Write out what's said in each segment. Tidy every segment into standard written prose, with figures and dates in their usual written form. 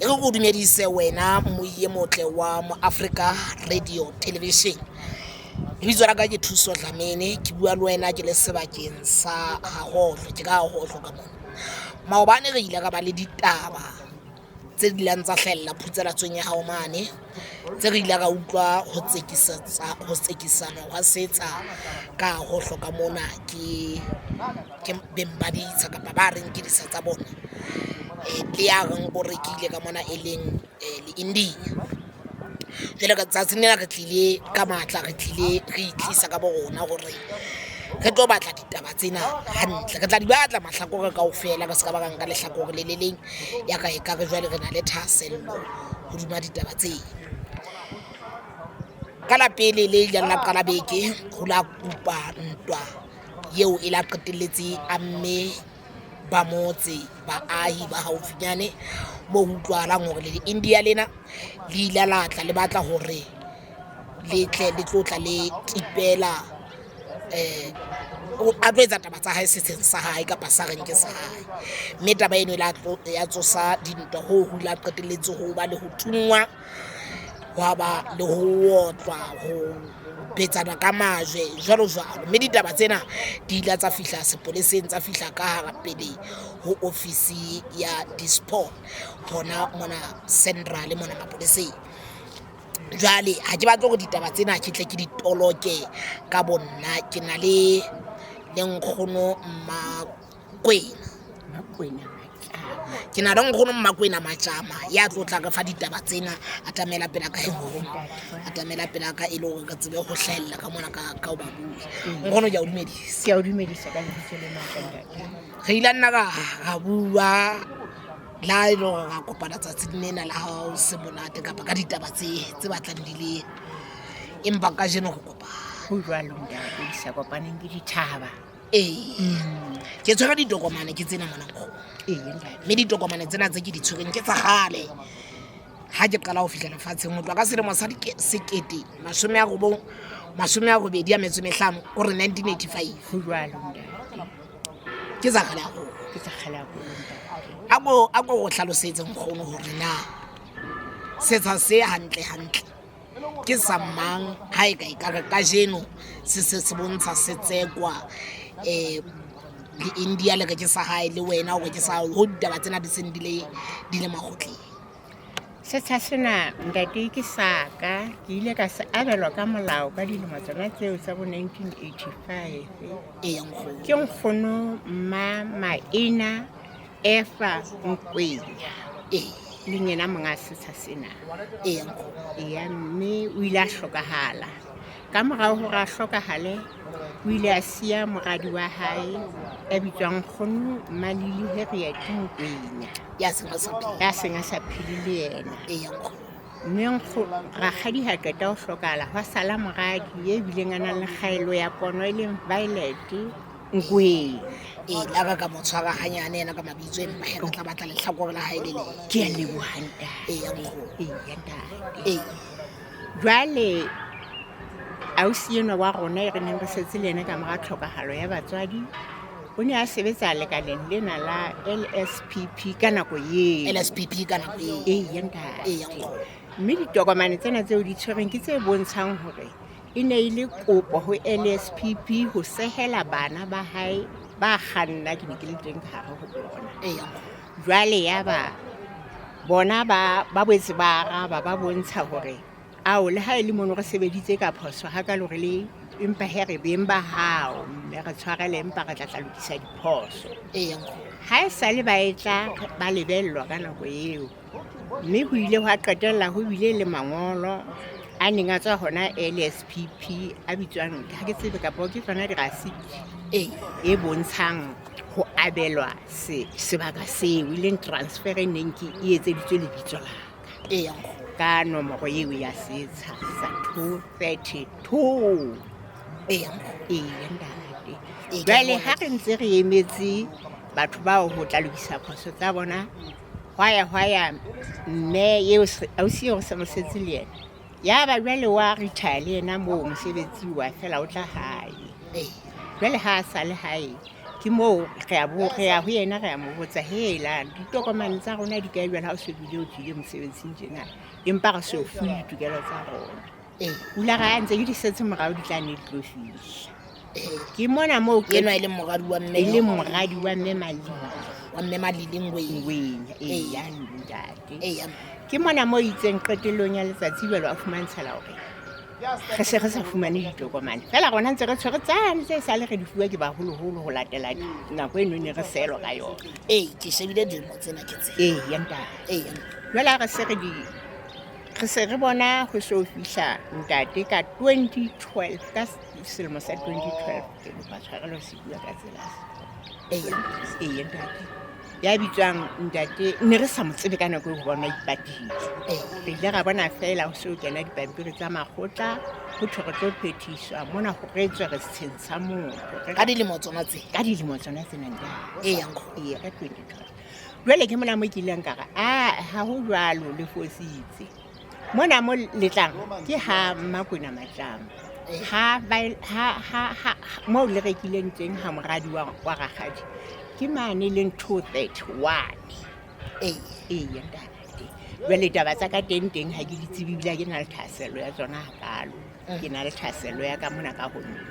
re ko dumedise wena moiye motle wa Moafrika Radio Television. Lebitso la ka ke Thuso Dlamini, ke bua le wena ke le sebakeng sa Hahohlo, ke ka Hahohlo ka mona. Maobane re ile ra ba le ditaba tse dilang tsa hlahella phutselatsong ya hao mane, tse re ile ra utlwa ho tsekisetsa ho tsekisana hwa setsha ka Hahohlo ka mona ke ke beng ba ditsha kapa ba reng ke ditsha tsa bona. Le ya reng o rekile ka mona e leng le-India. Jwale ka tsatsing lena re tlile ka matla, re tlile re itlisa ka bo rona hore re tlo batla ditaba tsena hantle. Re tla di batla mahlakore kaofela, re ska ba ra nka lehlakore le le leng ya ka ekare jwale re na le thahasello hodima ditaba tsena. Ka la pele le ileng la qala beke, ho la kupa ntwa eo e la qetelletse amme ba motse, baahi ba haufinyane moo ho utlwahalang hore le India lena le ile la tla le batla hore le tle le tlo tla le tipela a tlo etsa taba tsa hae setsheng sa hae kapa sa reng ke sa hae. Mme taba eno e la ya tsosa dintwa hoo ho ile ha qetelletse ho ba le ho thunngwa, hwa ba le ho otlwa, ho betsana ka majwe jwalo jwalo. Mme ditaba tsena di ile tsa fihla sepoleseng, tsa fihla ka hara pele ho ofisi ya Dispol hona mona Central mona mapoleseng. Jwale ha ke batle hore ditaba tsena ke tle ke di toloke ka bo nna, ke na le le nkgono Mmakwena. Mmakwena Matjama. Ke na le nkgono Mmakwena Matjama ya tlo tla re fa ditaba tsena. Atamela pela ka nkgono, atamela pela ka e le hore re tsebe ho hlahella ka mona ka ka ho ba bua. Nkgono ke a o dumedisa. Ke a o dumedisa ka lebitso le matla ntate. Re ile nna ra ra bua la e le hore ra kopana tsatsing lena la hao se monate kapa ka ditaba tse tse batlang di le, empa kajeno re kopana. Ho jwalo ntate, di sa kopaneng ke dithaba. Ee, ke tshwere ditokomane ke tsena mona nkgono. Ee ntate. Mme ditokomane tsena tse ke di tshwereng ke tsa kgale. Ha ke qala ho fihla lefatsheng ho tloha ka selemo sa sekete mashome a robong mashome a robedi a metso e mehlano, kore 1985. Ho jwalo ntate. Ke tsa kgale haholo. Ke tsa kgale haholo ntate. A ko o hlalosetse nkgono hore na setsha se hantle hantle ke sa mang, ha e ka ekare kajeno se se se bontsha se tsekwa le India le re ke sa hae, le wena o re ke sa hao, ho ditaba tsena di seng di le di le makgotleng. Setsha sena ntate ke sa ka, ke ile ka se abelwa ka molao ka dilemo tsona tseo tsa bo 1985. Eya nkgono. Ke nkgono Mma Maena Efa Nkwenya. Ee. Leng yena monga setsha sena. Eya nkgono. Eya, mme o ile a hlokahala. Ka morao hore a hlokahale, o ile a siya moradi wa hae ya bitswang nkgono Mmalili Harriet Nkwenya. Ya seng a sa phele. Ya seng a sa phele le yena. Eya nkgono. Mme rakgadi ha qeta ho hlokahala, hwa sala moradi e bileng a nang le kgaello ya pono e leng Violet Nkwenya. Ee, le ha ka ka mo tshwara hanyane yena ka mabitso, empa he re tla batla lehlakore la hae le leng. Ke a leboha ntate. Eya nkgono. Eya ntate. Ee. Jwale ausi enwa wa rona e re neng re setse le yena ka mora tlhokahalo ya batswadi, o ne a sebetsa lekaleng lena la LSPP ka nako eo. LSPP ka nako eo. Eya ntate. Eya nkgono. Mme ditokomane tsena tseo di tshwereng ke tse bontshang hore e ne e le kopo ho LSPP ho sehela bana ba hae ba kganna, ke ne ke le teng ka hare ho bona. Eya nkgono. Jwale ya ba bona ba ba boetse ba araba ba bontsha hore ao le ha e le mono re sebeditse ka phoso hakalo re le empa he re beng ba hao, mme re tshwarele empa re tla tla lokisa diphoso. Eya nkgono. Ha e sale ba e tla ba lebellwa ka nako eo, mme ho ile hwa qetella ho bile le mangolo a neng a tswa hona LSPP a bitswang, ha ke tsebe kapa ke tsona dirasiti Ee. e bontshang ho abelwa sebaka seo, e leng transfer e neng ke e etseditswe lebitso la ka. Eya nkgono. Ka nomoro eo ya setsha sa 232. Eya nkgono. Eya ntate. Ee, ke a Jwale bona. ha re ntse re emetse batho bao ho tla lokisa phoso tsa bona, hwa ya hwa ya mme eo ausi eo re se mo setse le yena. Ya ba jwale wa retire le yena moo mosebetsi wa fela o tla hae. Ee. Jwale ha a sa le hae, Ke moo re ya bo re ya ho yena re ya mo botsa hela ditokomane tsa rona di kae jwale ha o se bile o tswile mosebetsing tjena empa re so fuwe ditokelo tsa rona. O ile a re a ntse ke di setse morao di tla nne di tlo fihla. Ke mona moo Enwa e leng moradi wa mme e leng moradi wa mme Malile. Wa mme Malile Ngwenya. Ngwenya, eya ntate. Eya. Ke mona moo itseng qetellong ya letsatsi jwale wa fumantshela hore re se re sa fumane ditokomane. Feela rona ntse re tshwere tsane tse sale re di fuwa ke baholoholo ho latela nako eno ne re sehelwa ka yona. Ee, ke shebile dilemo tsena ke tse. Eya ntate. Eya. Jwale ha re se re di re se re bona ho so fihla ntate ka 2012 ka selemo sa 2012 ke kopa tshwarelo se bua ka tsela. Eya. Eya ntate. Ya bitswang ntate ne re sa mo tsebe ka nako eo hobane a ipatile. Re ile ra bona feela ho se ho kena dipampiri tsa makgotla ho thwe re tlo phethiswa mona ho re tswe re setsheng sa motho. Ka dilemo tsona tse. Ka dilemo tsona tsena ntate. Eya nkgono. Eya ka 2012. Jwale ke mona mo ke ileng ka re a ha ho jwalo le fositse. Mona mo le tlang ke ha Mmakwena Matlamo. Ha ba ha ha ha moo le rekileng teng ha moradi wa wa rakgadi ke mane leng 231. Ee. Eya ntate. Jwale taba tsa ka teng teng ha ke di tsebe ebile ha ke na le thahasello ya tsona hakalo. Ke na le thahasello ya ka mona ka ho nna.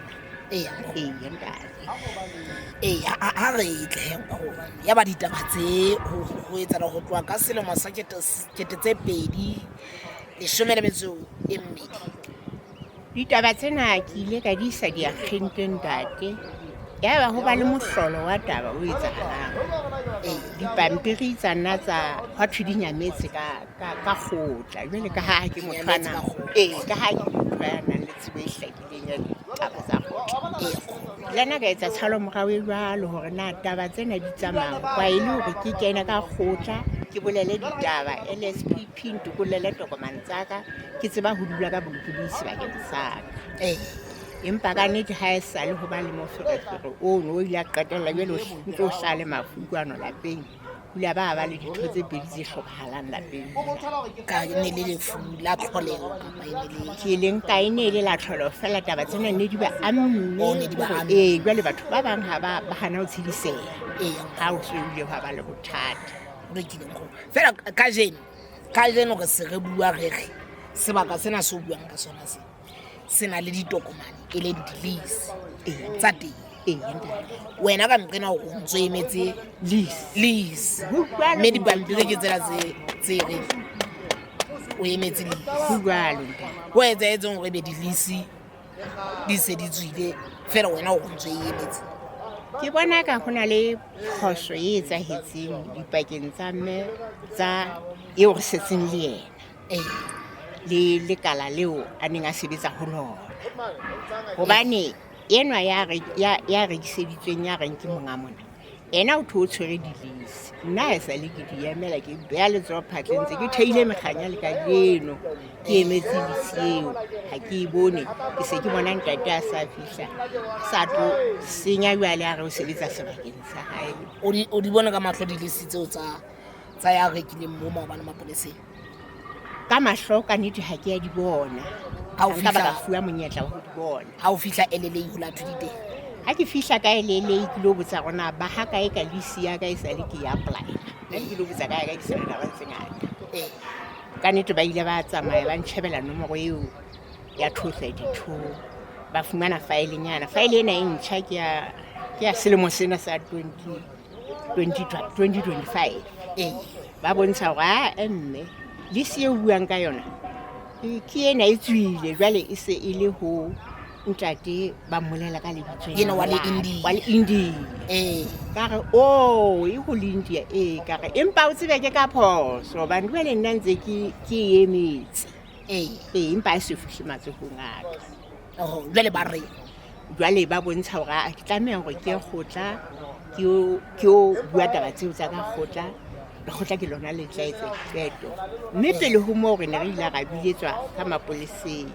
Eya. Eya ntate. Eya, ha re tle nkgono. Ya ba ditaba tse ho etsahala ho tloha ka selemo sa kete tse pedi leshome le metso e mmedi. Ditaba tsena ke ile ka di isa diakgenteng ntate. Yaba ho ba le mohlolo wa taba o etsahalang. Dipampiri tsa nna tsa hwa thwe di nyametse ka ka ka kgotla. Jwale ka ha ke motho a nang ee, ka ha ke motho ya nang le tsebo e hlakileng ya ditaba tsa kgotla. Le nna ka etsa tshalo morao e jwalo hore na taba tsena di tsamaya kwa e le hore ke kene ka kgotla ke bolele ditaba LSPP ntokollele tokomane tsa ka ke tseba ho dula ka bolokolohi sebakeng sa ka. Empa ka nnete ha e sale ho ba le moferefere ono o ile a qetella jwale o ntse o hlaha le mafu kwano lapeng. O ile a ba ba le ditho tse pedi tse hlokahalang lapeng. Ka e ne le lefu la tlholeho kapa e ne le Ke leng ka e ne e le la tlholeho feela taba tsena ne di ba amme. Oh, ne di ba amme. Ee, jwale batho ba bang ha ba ba hana ho tshediseha. Ee. Ha o so ile hwa ba le bothata. Ho lokile nkgono. Feela kajeno kajeno re se re bua re re sebaka sena se o buang ka sona se se na le ditokomane e leng di-lease tsa teng. Ee ntate. Wena ka nqena o ntso emetse Lease. lease. Ho jwalo. Mme dipampiri ke tsela tse tse reng o emetse lease. Ho jwalo ntate. Ho etsahetseng hore ebe di-lease di se di tswile feela wena o ntso e emetse? Ke bona ka ho na le phoso e etsahetseng dipakeng tsa mme tsa eo re setseng le yena. Ee. Le lekala leo a neng a sebetsa ho lona. Hobane enwa ya re ya ya rekiseditsweng ya reng ke monga mona. Yena o thwe o tshwere di-lease. Nna ha esale ke di emela ke beha letsoho phatleng ntse ke theile mekganya le kajeno. Ke emetse lease eo ha ke e bone. Ke se ke bona ntate a sa fihla sa tlo senya jwale a re o sebetsa sebakeng sa hae. O di bone ka mahlo di-lease tseo tsa tsa ya rekileng moo maobane mapoleseng? Ka mahlo ka nnete ha ke a di bona. Ha o Ha nka ba ka fihla fuwa monyetla wa ho di bona. Ha o fihla LLA ho la thwe di teng. Ha ke fihla ka LLA ke lo botsa hore na ba ha kae ka lease ya ka e sale ke e apply-ela. Nna ke lo botsa ka ya ka ke sena taba tse ngata. Ka nnete ba ile ba tsamaya ba ntjhebela nomoro eo ya 232. Ba fumana file-nyana. File ena e ntjha ke ya ke ya selemo sena sa 2025. Ba bontsha hore a mme lease eo buang ka yona ke ena e tswile jwale e se e le ho ntate ba mmolela ka lebitso Ena wa le India. Wa le India. Ka re o e ho le India ee ka re empa o tsebe ke ka phoso hobane jwale nna ntse ke ke e emetse. Ee empa e se fihle matsohong a ka. Oh, jwale ba re Jwale ba bontsha hore a ke tlameha hore ke ye kgotla ke yo bua taba tseo tsa ka kgotla. Lekgotla ke lona le tla etsa diqeto. Mme pele ho moo re ne re ile ra biletswa ka mapoleseng.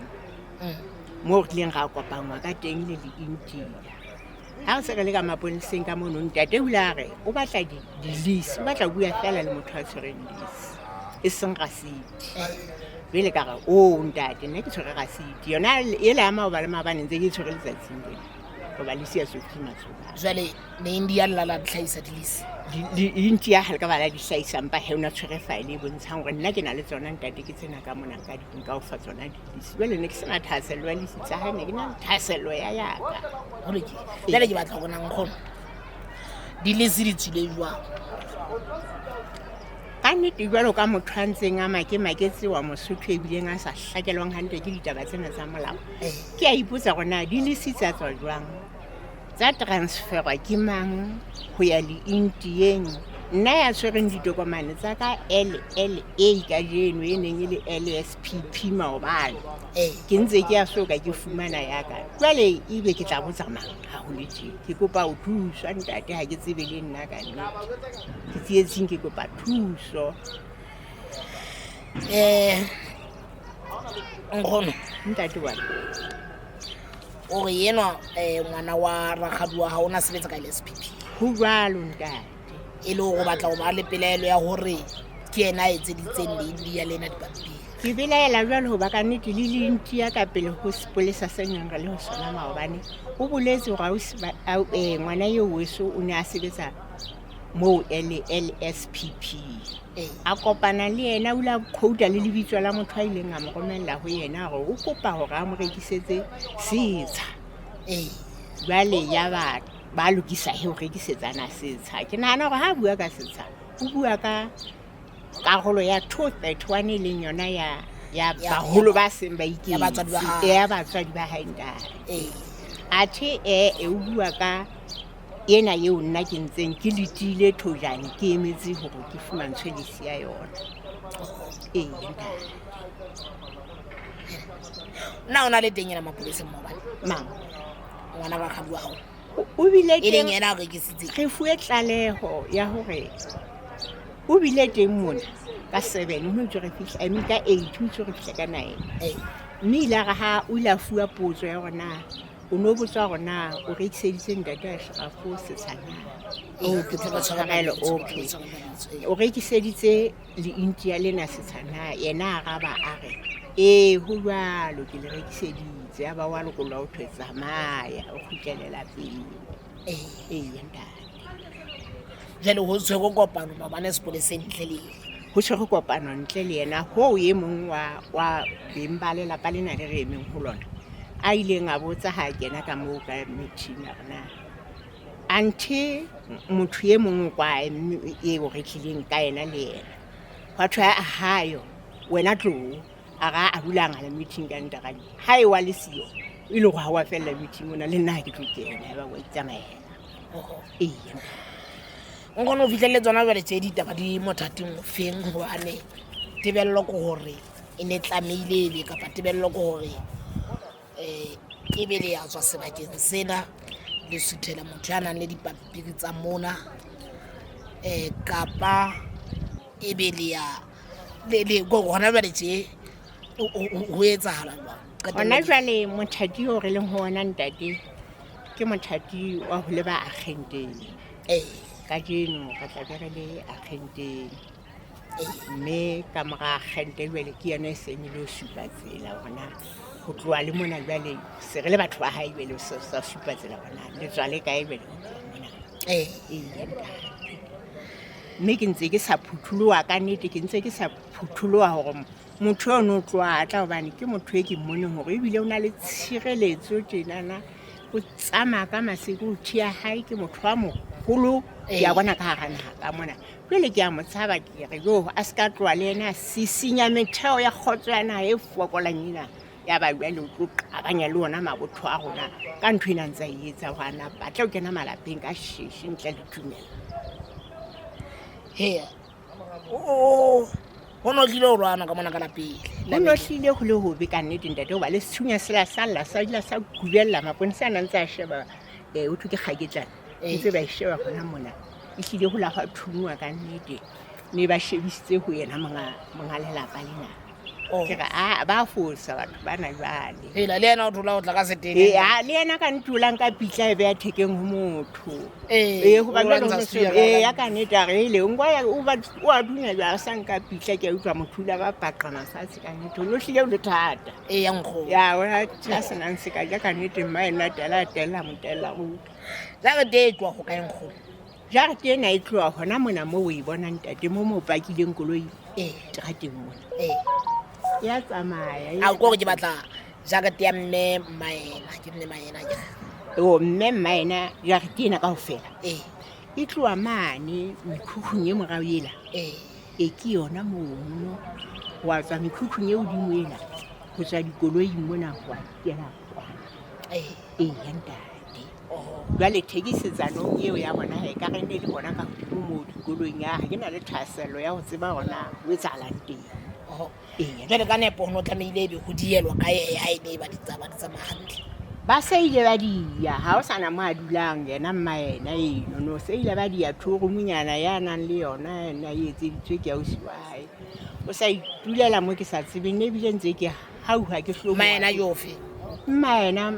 Moo re ileng ra kopanngwa ka teng le le-India. Ha re se re le ka mapoleseng ka mono ntate o ile a re o batla di-lease, o batla ho bua feela le motho a tshwereng lease, e seng rasiti. Jwale ka re o ntate nna ke tshwere rasiti. Yona ele ya maoba le maobane ntse ke tshwere letsatsing lena. Hoba lisi ya so fihle matsohong a ka. Jwale ne India lla la hlahisa dilisi? Di ya ha le ka ba la di hlahisa, mpa he o na tshwere file e bontshang hore nna ke na le tsona ntate, ke tsena ka mona nka di nka o fa tsona dilisi. Jwale ne ke sena thahasello ya lisi tsa hae, ne ke na le thahasello ya yaka. Ho lokile. Jwale ke batla hore na nkgono dilisi di tswile jwang? Ka nnete jwalo ka motho a ntseng a make-maketse wa Mosotho ebileng a sa hlakelwang hantle ke ditaba tsena tsa molao, ke a ipotsa hore na dilisi tsa tswa jwang, tsa transferwa ke mang ho ya le-Indieng. Nna ya tshwereng ditokomane tsa ka LLA kajeno e neng e le LSPP maobane, ke ntse ke a so ka ke fumana ya ka. Jwale ebe ke tla botsa mang ha ho le tje? Ke kopa ho thuswa ntate, ha ke tsebe le nna ka nnete. Ke tsietsing, ke kopa thuso. Nkgono. Ntate wa ka. O re enwa ngwana wa rakgadi wa hao o na sebetsa ka LSPP. Ho jwalo ntate. E le hore o batla ho ba le pelaelo ya hore ke yena a etseditseng le-India lena dipampiri. Ke belaela jwalo hoba ka nnete le le-India ka pele ho sepolesa se neng re le ho sona maobane. O boletse hore ausi ba, au, ngwana eo weso o ne a sebetsa moo LSPP. A kopana le yena, o ile a quote-a le lebitso la motho a ileng a mo romella ho yena hore o kopa hore a mo rekisetse setsha. Jwale ya ba ba lokisa he ho rekisetsana setsha. Ke nahana hore ha a bua ka setsha, o bua ka karolo ya 231 e leng yona ya ya baholo ba seng ba Ya batswadi ba iketse, hae. ya batswadi ba hae ntate. Athe o bua ka ena eo nna ke ntseng ke letile thojane, ke emetse hore ke fumantshwe lisi ya yona. Ee, ntate. Na o na le teng ena mapoleseng maobane? Mang? Ngwana rakgadi wa hao. O bile E leng teng. yena a rekisitseng. Re fuwe tlaleho ya hore o bile teng mona ka 7, ho ntse re fihla, I mean ka 8, ho ntse re fihla ka 9. Mme ile a re ha o ile a fuwa potso ya hore na o no botswa hore na o rekiseditse ntate Ashraf setsha na. Oh, ke tla ba tshwara Tshwarelo, mabitso, okay. ke tla ba tshwara mabitso, ee. O rekiseditse le-India lena setsha na, yena a araba a re ee, ho jwalo, ke le rekiseditse. Ya ba wa lokollwa ho thwe tsamaya o kgutlele lapeng. Ee, ntate. Jwale ho tshwerwe kopano maobane sepoleseng ntle le yena. Ho tshwerwe kopano ntle le yena, hoo e mong wa beng ba lelapa lena le re emeng ho lona a ileng a botsa ha a kena ka moo ka meeting a re na anthe motho e mong o kwae mme eo re tlileng ka yena le yena. Hwa thwe a hayo, wena tloo. A ra a dula a ngala meeting ka ntarane. Ha e wa le siyo, e le hore ha wa fella meeting ona le nna ha ke tlo kena, ya ba wa itsamaela. Ee. Nkgono o fihlelle tsona jwale tse ditaba di mothating o feng, hobane tebello ke hore e ne tlamehile ebe, kapa tebello ke hore ebe le ya tswa sebakeng sena le suthela motho ya nang le dipampiri tsa mona, kapa ebe le ya le, le, ko hona jwale tje ho etsahala jwang? Qetello Hona ke jwale mothati oo re leng ho ona ntate ke mothati wa ho leba akgenteng. Kajeno re tla be re le akgenteng. Mme ka mora akgente jwale ke yona e seng e lo supa tsela hore na ho tloha le mona jwale se re le batho ba hae jwale sa supa tsela hore na le tswa le kae jwale ho tloha mona. Ee, ntate. Mme ke ntse ke sa phutholoha ka nnete, ke ntse ke sa phutholoha hore motho eo no tloha a tla, hobane ke motho e ke mmoneng hore ebile o na le tshireletso tjenana, o tsamaya ka ma-security ya hae, ke motho a moholo, ke a bona ka hara naha ka mona. Jwale ke a mo tshaba, ke re jo a se ka tloha le yena a sisinya metheo ya kgotso ya naha e fokolang ena. Ya ba jwale o tlo qabanya le ona mabotho a rona ka ntho ena ntse a e etsa hore a na batle ho kena malapeng ka sheshe ntle le tumelo. He, ho no hlile ho lwana ka mona ka lapeng. Ho no hlile ho le hobe ka nnete ntate, hoba le sethunya sela sa lla, sa dula sa kubella maponesa a na ntse a sheba, ho thwe ke kgaketlana. Ntse ba e sheba hona mona. Ehlile ho la hwa thunngwa ka nnete, mme ba shebisitse ho yena monga lelapa lena. Oh. Ke re a ba fosa batho bana jwale. Hela le yena o thola o tla ka setene. Ee, a le yena ka nnete o la nka pitla e beya thekeng ho motho. Ee, Ee, hoba o jwale lwantsha ho no setulo se- ka ee, ka- ya ka nnete a re ele o nka ya- o ba- o a dunya jwale a sa nka pitla ke a utlwa motho o ile a ba paqama fatshe ka nnete o no hlile o le thata. Ee, ya nkgono. Ya, o a a senang se ka ja ka nnete mma ena tela a tella mo tella ruri. Jarete e tloha ho kae nkgono? Jarete ena e tloha hona mona moo o e bonang ntate, mo mo pakileng koloi Ee. terateng mona. Ee. Ya tsamaya. A ko re ke batla jarete ya mme Maena, ke mme Maena ke. O mme Maena jarete ena kaofela. Ee. E tloha mane mekhukhung e morao ela. Ee. E ke yona mono. Wa tswa mekhukhung e hodimo ela. Ho tswa dikoloing mona ho wa kena kwana. Ee. Ee, ya ntate. Oho. Jwale thekisetsanong eo ya bona ha e ka re ne le bona ka hodimo moo dikoloing ya ha ke na le thahasello ya ho tseba hore na ho etsahalang teng. Oho. Ee. Jwale ka nepo ho no tlamehile ebe ho dielwa kae he ha e ne e ba ditaba di tsamaya hantle. Ba se ile ba dia, ha o sana mo a dulang yena mma yena eno. No se ile ba dia two-room-nyana ya nang le yona ena e etseditswe ke ausi wa hae. O sa itulela mo ke sa tsebeng, ne ebile ntse ke hauha ke hlomoha. Mma yena ke ofe? Mma yena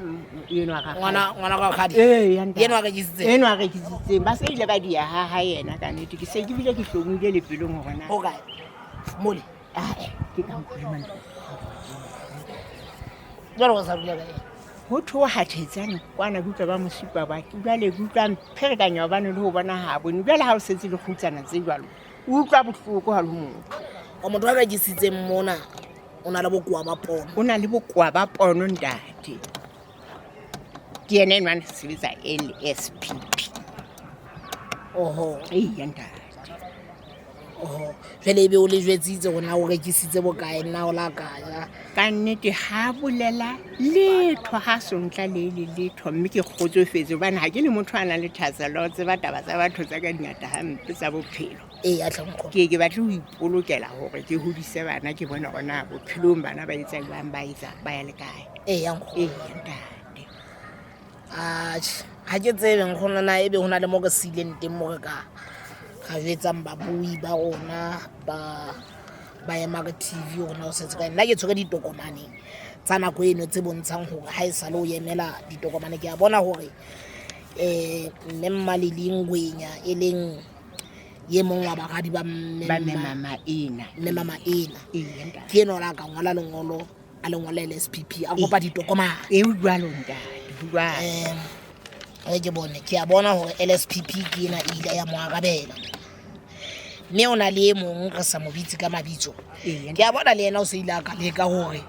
enwa rakgadi. Ngwana ngwana rakgadi? Ee, ya ntate. Enwa a rekisitseng? Enwa a rekisitseng. Ba se ile ba dia ha ha yena ka nnete. Ke se ke bile ke hlomohile le pelong hore na. Ho kae? Mole. Ae, ke ka nkgolo mane. Jwale o sa dula ka ena. Ho thoha Thetsane kwana ke utlwa ba mo supa ba ke jwale ke utlwa mpherekanya hobane le ho bona ha bone. Jwale ha o setse le kgutsana tse jwalo, o utlwa bohloko ha le motho. O motho a rekisitseng mona o na le bokowa ba pono. O na le bokowa ba pono ntate. Ke yena enwa a sebetsa LSPP. Oho. Eya ntate. Oho. Jwale ebe o le jwetsitse hore na o rekisitse bokae, na o la ka ja. Ka nnete ha bolela letho, ha so ntla le le letho, mme ke kgotsofetse hobane ha ke le motho a nang le thahasello ya ho tseba taba tsa batho tsa ka dingata hampe tsa bophelo. Ee, ya tle nkgono. Ke ke batle ho ipolokela hore ke hodise bana, ke bone hore na bophelong bana ba etsa jwang, ba etsa ba ya le kae. Ee, ya nkgono. Ee, ntate. Atjhe, ha ke tsebe nkgono na ebe ho na le mo re siileng teng mo re ka ra jwetsang babui ba rona ba ba ema re TV rona ho setse kae. Nna ke tshwere ditokomane tsa nako eno tse bontshang hore ha e sale o emela ditokomane. Ke a bona hore mme Mmaleli Ngwenya e leng ye mong wa baradi ba mme Ba mme mama ena. Mme mama ena. Ee, ntate. Ke enwa o la ka ngola lengolo a le ngola LSPP a kopa ditokomane. Ee, ho jwalo ntate, ho jwalo. Re ke bone, ke a bona hore LSPP ke ena e ile ya mo arabela. Mme o na le e mong re sa mo bitse ka mabitso. Ee, Ke a bona le yena o se ile a ka leka hore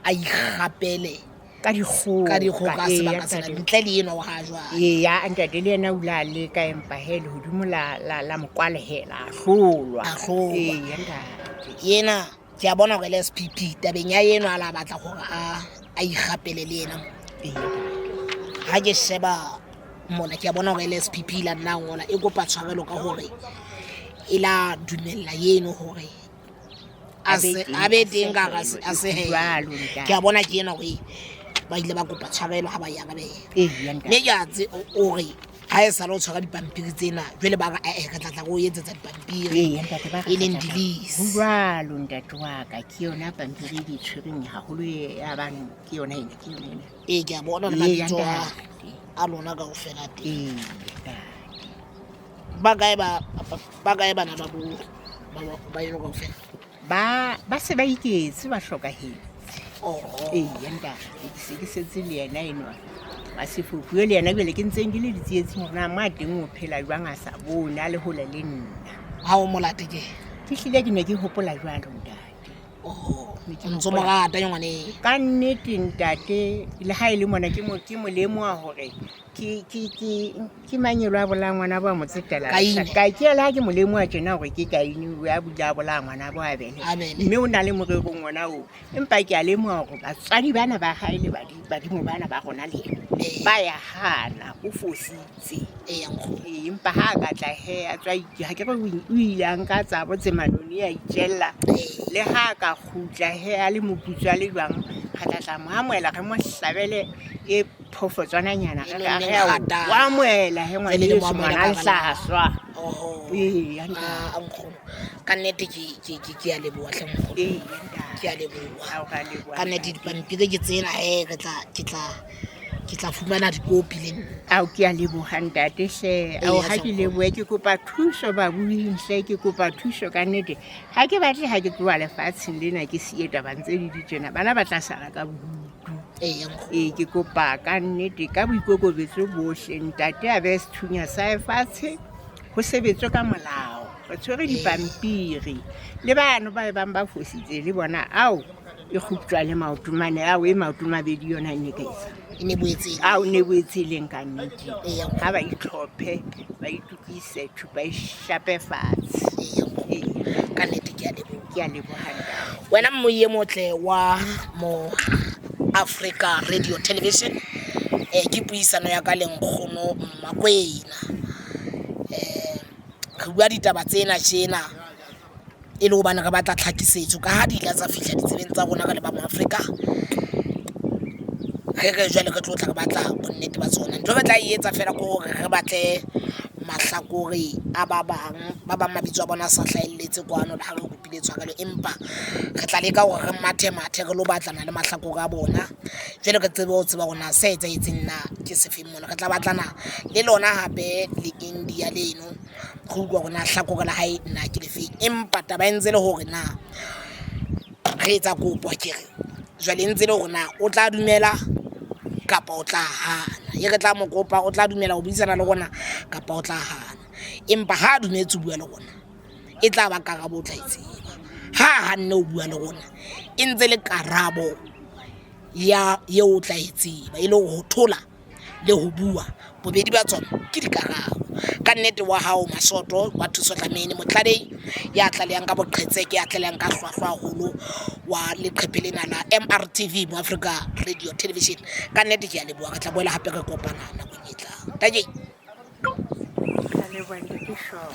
a ikgapele Ka dikgoka, ka dikgoka ee, sebaka sena, ntate. ntle le enwa wa ha jwale. Eya, ntate le yena o ile a leka empa he lehodimo la mo kwalehela, a hlolwa. A hlolwa. Eya, ntate. Yena ke a bona hore LSPP tabeng ya enwa a la batla hore a ikgapele le yena mo. Eya, ntate. Ha ke sheba mona ke a bona hore LSPP la nna ngola e kopa tshwarelo ka hore e la dumella yeno hore A be teng, a be teng ka hara a a sehelo. Jwalo, ntate. Ke a bona ke ena hore ba ile ba kopa tshwarelo ha ba e arabela. Eya, ntate. Mme ke a tse o re ha e sale o tshwara dipampiri tsena, jwale ba re, eh, re tla tla re o etsetsa dipampiri. Eya, ntate, ba re E leng tla tla. di-lease. Ho jwalo, ntate wa ka, ke yona pampiri e ke e tshwereng haholo e ya bang, ke yona ena, ke yona ena. Ee, ke a bona le Eya, mabitso ntate. a lona kaofela teng. Ee, ntate. Ba kae ba kae bana ba bo, ba, ba, ba eno kaofela? Ba se ba iketse, ba hlokahetse. Oho. Eya, ntate, ke se ke setse le yena enwa. Wa sefofu eo le yena jwale ke ntseng ke le ditsietsing hore na mo a teng o phela jwang a sa bone, a le hole le nna. Ha o molate ke? Ke hlile ke ne ke hopola jwalo, ntate. Oho, Ne ke o ntso mo hopola. rata ngwaneng. Ka nnete, ntate, le ha e le mona ke mo lemoha hore ke manyelo a bolayang ngwana bo a mo tsetela. Kaine. Ka ke le ha ke mo lemoha tjena hore ke Kaine, o ya bula a bolaya ngwana bo Abele. Abele. Mme o na le morerong ona oo. Empa ke a lemoha hore batswadi bana ba hae le badimo bana ba rona le yena, Ee. ba ya hana, o fositse. Ee, nkgono. Ee, empa ha a ka tla he, a tswa ha ke re o ile a nka tsabo tse manoni a itjella. Ee. Le ha a ka kgutla he, a le moputso a le jwang, re tla tla mo amohela, re mo hlabele e phoofotswananyana, re E ka nonneng re a o kgatang. amohela he, Jwale le mo ngwaneso, amohela ngwana ka baka la lehlaswa. Oho. Ee, ya ntate. Ah, nkgono. Ka nnete ke a leboha hle nkgono. Ee, Ke a ntate. leboha. Ao, ra leboha, Ka nnete ntate. dipampiri ke tsena hee, ke tla fumana dikopi le nna. Ao, ke a leboha ntate hle. Ao, Eya, ha ke hle nkgono. lebohe, ke kopa thuso babuing hle, ke kopa thuso ka nnete. Ha ke batle ha ke tloha lefatsheng lena ke siye tabang tse di di tjena, bana ba tla sala ka bodutu. Eya nkgono. Ee, ke kopa ka nnete ka boikokobetso bohle ntate a behe sethunya sa hae fatshe, ho sebetswe ka molao. Re tshwere dipampiri le bano ba e bang ba fositse le bona, ao e kguptjwa le maoto mane, ao e maoto mabedi yona e ne ka etsa. E ne boetse e le- Ao ne boetse e leng ka nnete. Eya nkgono. Ha ba itlhophe, ba itokise, thupa e shape fatshe. Eya nkgono. Ee, Ka nnete ke a leboha. ke a leboha ntate. Wena mmoie motle wa mo Africa Radio Television, ke puisano ya ka le nkgono Mmakwena. Re bua ditaba tsena tjena e le hobane re batla tlhakisetso ka ha di ile tsa fihla ditsebeng tsa rona re le ba mo Afrika. Re re jwale re tlo tla re batla bonnete ba tsona. Ntho e re tla e etsa feela ke hore re batle mahlakore a ba bang, ba bang mabitso a bona a sa hlahelletse kwano le ha re kopile tshwarelo, empa re tla leka hore re mathe mathe re lo batlana le mahlakore a bona. Jwale re tsebe ho tseba hore na se etsahetseng na ke sefeng mona. Re tla batlana le lona hape le India leno, re utlwa hore na hlakore la hae na ke lefeng. Empa taba e ntse le hore na re etsa kopo akere, jwale e ntse le hore na o tla dumela kapa o tla hana. E re tla mo kopa o tla dumela ho buisana le rona kapa o tla hana. Empa ha a dumetse ho bua le rona, e tla ba karabo o tla e tseba. Ha a hanne ho bua le rona, e ntse le karabo ya eo o tla e tseba, e le hore ho thola le ho bua bobedi ba tsona ke dikarabo. Ka nnete wa hao Masoto wa Thuso Dlamini, motlalei ya tlalehang ka boqhetseke, ya tlalehang ka hlwahlwa haholo wa leqephe lena la MRTV mo Africa Radio Television. Ka nnete ke a leboha, re tla boela hape re kopana nakong e tlang. Dankie. Ke a leboha ntate Shaw.